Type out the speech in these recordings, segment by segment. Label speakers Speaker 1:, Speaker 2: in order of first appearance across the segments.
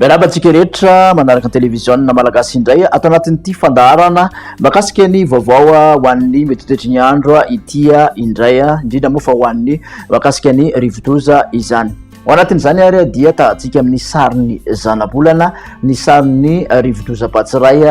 Speaker 1: Miarahaba antsika rehetra manaraka ny televiziona malagasy indray ato anatin'ity fandaharana mahakasika ny vaovao ho an'ny mety toetry ny andro ity indray, indrindra moa fa ho an'ny mahakasika ny rivodoza izany. Ao anatin'izany ary dia tahantsika amin'ny sarin'ny zanabolana ny sarin'ny rivodoza Batsiray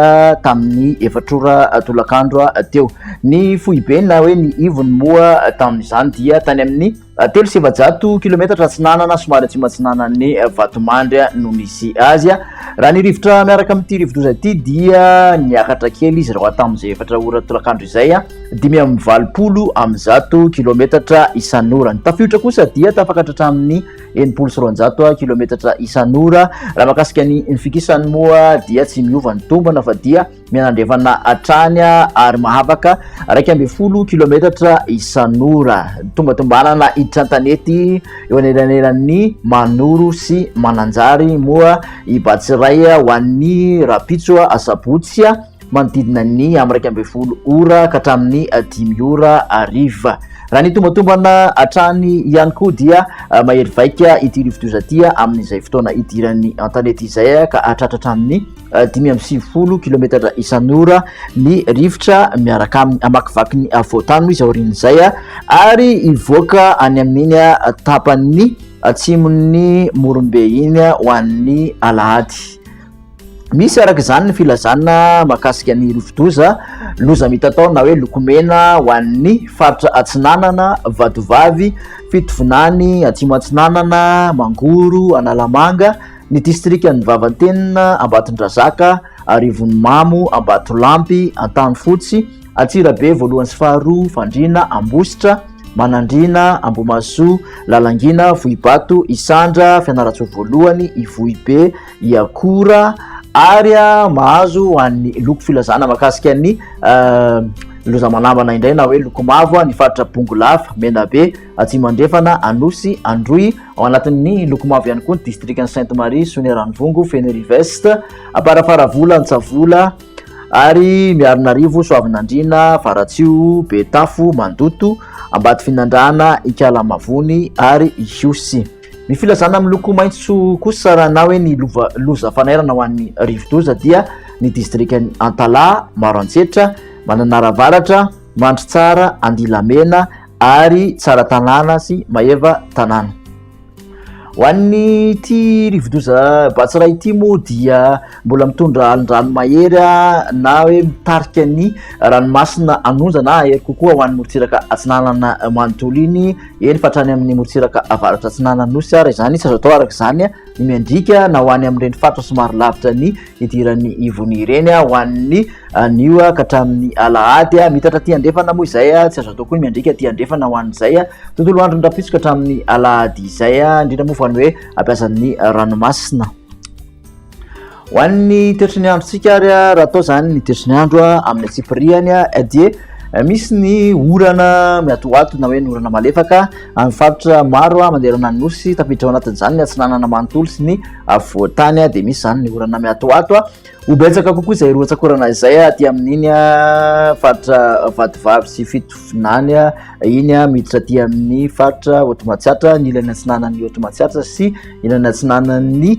Speaker 1: tamin'ny efatr'ora tolakandro teo. Ny foibe na hoe ny ivony moa tamin'izany dia tany amin'ny 403 kilometatra atsinanana somary atsimo atsinanan'ny Vatomandry no nisy azy. Raha ny rivotra miaraka amin'ity rivodoza ity dia niakatra kely izy raha tamin'izay 4 ora tolakandro izay, 185 kilometatra isan'ora. Ny tafiotra kosa dia tafakatra hatramin'ny 260 kilometatra isan'ora. Raha mahakasika ny fikisany moa dia tsy miova ny tombana fa dia mianandrefana hatrany ary mahavaka 11 kilometatra isan'ora. Tombatombanana hiditra an-tanety eo anelanelan'ny Manoro sy Mananjary moa i Batsiray ho an'ny rahampitso asabotsy manodidina ny amin'ny 11 ora ka hatramin'ny 5 ora hariva. Raha ny tombatombana hatrany ihany koa dia mahery vaika ity rivodoza ity amin'izay fotoana idirany an-tanety izay ka hahatratra hatramin'ny 95 kilometatra isan'ora ny rivotra miaraka aminy. Hamakivaky ny afovoan-tany moa izy aorian'izay ary hivoaka any amin'iny tapany atsimon'ny Morombe iny ho an'ny alahady. Misy araka izany ny filazana mahakasika ny rivodoza loza mitatao na hoe loko mena ho an'ny faritra Atsinanana, Vatovavy, Fitovinany, Atsimo Atsinanana, Mangoro, Analamanga, Ny distrikan'i Vavatenina, Ambatondrazaka, Arivonimamo, Ambatolampy, Antanifotsy, Antsirabe voalohany sy faharoa, Fandriana, Ambositra, Manandriana, Ambohimahasoa, Lalangina, Vohibato, Isandra, Fianarantsoa voalohany, Ivohibe, Iakora ary mahazo ho an'ny loko filazana mahakasika ny loza manambana indray na hoe loko mavo ny faritra Bongolava, Menabe, Atsimo Andrefana, Anosy, Androy. Ao anatin'ny loko mavo ihany koa ny distrikan'i Sainte Marie, Soanierana-Ivongo, Fenerive-Est, Amparafaravola, Antsavola ary Miarinarivo, Soavinandriana, Faratsiho, Betafo, Mandoto, Ambatofinandrahana, Ikalamavony ary Ihosy. Ny filazana amin'ny loko maitso kosa raha na hoe ny lova loza fanairana ho an'ny rivodoza dia ny distrikan'i Antalaha, Maroantsetra, Mananara Avaratra, Mandritsara, Andilamena ary Tsaratanàna sy Maevatanàna. Ho an'ity rivodoza Batsirai ity moa dia mbola mitondra alin-drano mahery na hoe mitarika ny ranomasina hanonja na hahery kokoa ho an'ny morontsiraka atsinanana manontolo iny, eny fa hatrany amin'ny morontsiraka avaratra atsinanan'ny nosy ary izany. Tsy azo atao araka izany ny miandriaka na ho any amin'ireny faritra somary lavitra ny hidiran'ny ivony ireny ho an'ny anio ka hatramin'ny alahady. Miitatra aty andrefana moa izay, tsy azo atao koa ny miandriaka aty andrefana ho an'izay tontolo andron'ny rahampitso ka hatramin'ny alahady izay, indrindra moa fa ny hoe ampiasan'ny ranomasina. Ho an'ny toetry ny androntsika ary, raha atao izany ny toetry ny andro amin'ny antsipiriany dia misy ny orana miatoato na hoe ny orana malefaka amin'ny faritra maro manerana ny nosy, tafiditra ao anatin'izany ny atsinanana manontolo sy ny afovoan-tany dia misy izany ny orana miatoato. Ho betsaka kokoa izay rotsak'orana izay aty amin'iny faritra Vatovavy sy Fitovinany iny, miditra aty amin'ny faritra Haute Matsiatra, ny ilany atsinanan'ny Haute Matsiatra sy ilany atsinanan'ny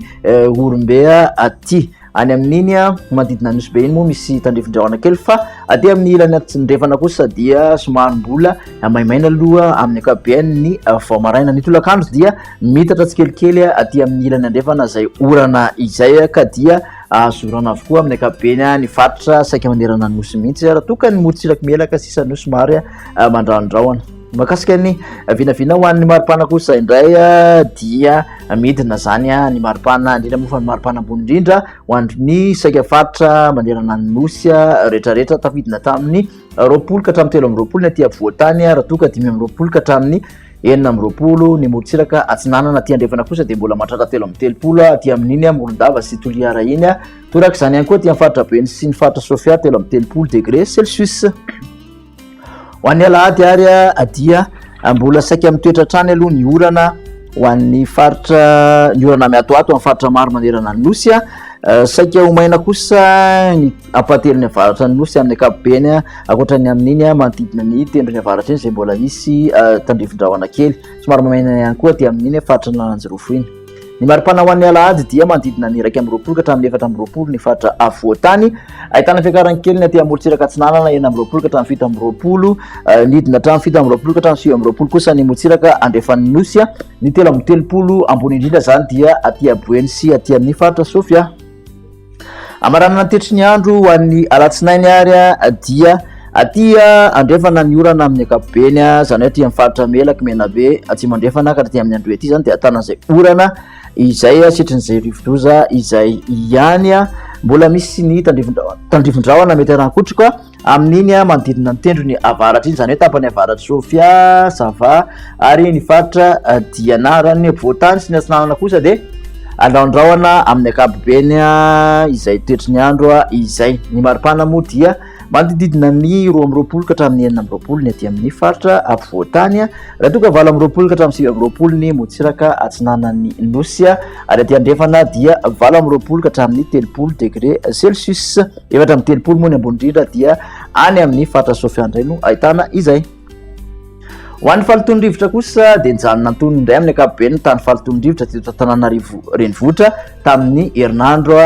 Speaker 1: Horombe aty. Any amin'iny manodidina an'i Nosy Be iny moa misy tandrifin-drahona kely fa aty amin'ny ilany andrefana kosa dia somary mbola maimaina aloha amin'ny ankapobeny ny vao maraina. Ny tolakandro dia Miitatra tsikelikely aty amin'ny ilany andrefana izay orana izay ka dia azo orana avokoa amin'ny ankapobeny ny faritra saika manerana ny nosy mihitsy raha toa ka ny morontsiraky Melaka sisa no somary mandrandrahona. Mahakasika ny vinavina ho an'ny maripana kosa indray dia midina izany ny maripana, indrindra moa fa ny maripana ambony indrindra ho an'ny saika faritra manerana ny nosy rehetrarehetra, tafidina tamin'ny 20 ka hatramin'ny 23 ny aty afovoan-tany raha toa ka 25 ka hatramin'ny 26 ny morontsiraka atsinanana, aty andrefana kosa dia mbola mahatratra 33 aty amin'iny Morondava sy Toliara iny. Toraka izany ihany koa aty amin'ny faritra Boeny sy ny faritra Sofia, 33 degré Celsius. Ho an'ny alahady ary dia mbola saika mitoetra hatrany aloha ny orana ho an'ny faritra, ny orana miatoato amin'ny faritra maro manerana ny nosy. Saika ho maina kosa ny ampahatelony avaratra ny nosy amin'ny ankapobeny, ankoatra ny amin'iny manodidina ny tendrony avaratra iny izay mbola hisy tandrifin-drahona kely. Somary maimaina ihany koa aty amin'iny faritra Analanjirofo iny. Ny maripana ho an'ny alahady dia manodidina ny 21 ka hatramin'ny 24 ny faritra afovoan-tany. Ahitana fiakarany kely ny aty amorontsiraka atsinanana 26 ka hatramin'ny 27, nidina hatramin'ny 27 ka hatramin'ny 29 kosa ny morontsiraka andrefan'ny Nosy. Ny 33 ambony indrindra izany dia aty Boeny sy aty amin'ny faritra Sofia. Amaranana ny toetry ny andro ho an'ny alatsinainy ary dia aty andrefana ny orana amin'ny ankapobeny, izany hoe aty amin'ny faritra Melaky, Menabe, Atsimo Andrefana ka aty amin'ny Androy aty izany dia ahitana izay orana izay setrin'izay rivodoza izay ihany. Mbola misy ny tandrifin-drahona mety haran-kotroka amin'iny manodidina ny tendrony avaratra iny, izany hoe tapany avaratr'i Sofia, Sava ary ny faritra Diana. Raha ny afovoan-tany sy ny atsinanana kosa dia andraondrahona amin'ny ankapobeny izay toetry ny andro izay. Ny maripana moa dia manodididina ny 22 ka hatramin'ny 26 ny aty amin'ny faritra afovoan-tany, raha toa ka 28 ka hatramin'ny 29 ny morontsiraka atsinanan'ny Nosy, ary aty andrefana dia 28 ka hatramin'ny 30 degré celsius. 34 moa ny ambony indrindra dia any amin'ny faritra Sofia indray no ahitana izay. Ho an'ny fahalotoan'ny rivotra kosa dia nijanona antonony indray amin'ny ankapobeny ny tany fahalotoan'ny rivotra teto Antananarivo renivohitra tamin'ny herinandro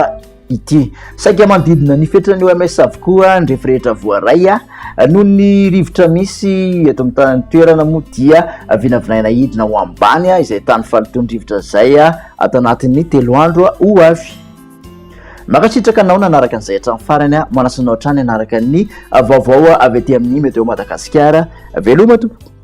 Speaker 1: ity. Saika manodidina ny fetran'ny OMS avokoa ny refy rehetra voaray. Noho ny rivotra misy eto amin'ny tany toerana moa dia vinavinaina hidina ho ambany izay tany fahalotoan'ny rivotra izay ato anatin'ny 3 andro ho avy. Mankasitraka anao nanaraka an'izay hatramin'ny farany aho. Manasa anao hatrany hanaraka ny vaovao avy aty amin'ny Météo Madagasikara. Veloma tompoko.